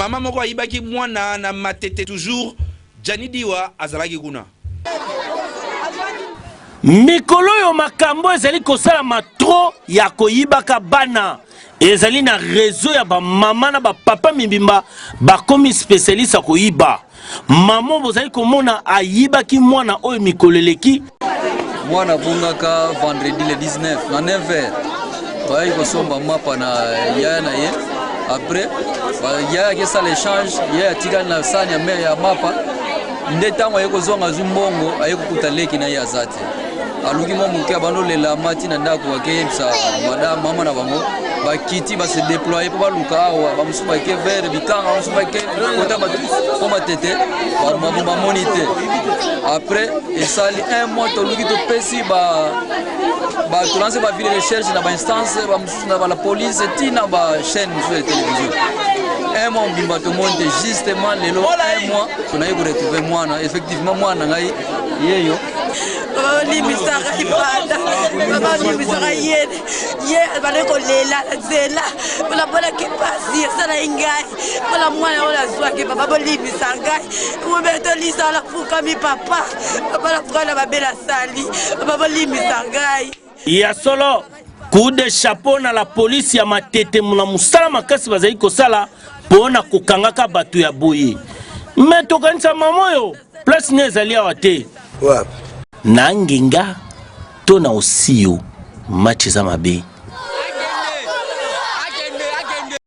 Mama moko ayibaki mwana na Matete toujours Djany Diwa azalaki kuna. Mikolo oyo makambo ezali kosalama trop ya koyibaka bana ezali na reseau ya ba mama na ba papa mibimba bakomi specialiste ya koyiba. Mama bozali komona ayibaki mwana oyo mikolo eleki. Mwana abungaka vendredi le 19 na 9h bayaki kosomba mapa na yaya na ye après yaya akesala echange ye atikali na sani ya mai ya mapa nde ntango aye kozonga azwi mbongo aye kokuta leki na ye aza te aluki mwa moke abandi olela amati na ndako akeyebisa madame mama na bango bakiti ba se déployer mpo baluka awa bamosusu bake vere bikanga bamosusu bake kota bato mpo matete bamoni te après esali un mois toluki topesi ba tolanse ba ville recherche na bainstance bamosusu na bala police ti na bachaîne mosusu ya télévision un mois mobimba tomoni te justement lelo un mois tonayi koretrouve mwana effectivement mwana na ngai yeyo Bolimbisaka libanda, bolimbisaka ye ye abandi kolela na nzela mpona monaki mpasi esalaki ngai mpona mwana oyo nazwaki papa bolimbisa ngai obetolisa nafukami papa papa nafukami na mabe nasali papa bolimbisa ngai. Ya solo, coup de chapeau na la police ya Matete na mosala makasi bazali kosala mpo na kokangaka bato ya boye. Me tokanisa mama oyo place ne ezali awa te. Wapi? Na Ngenga to na Osiyo match eza mabe.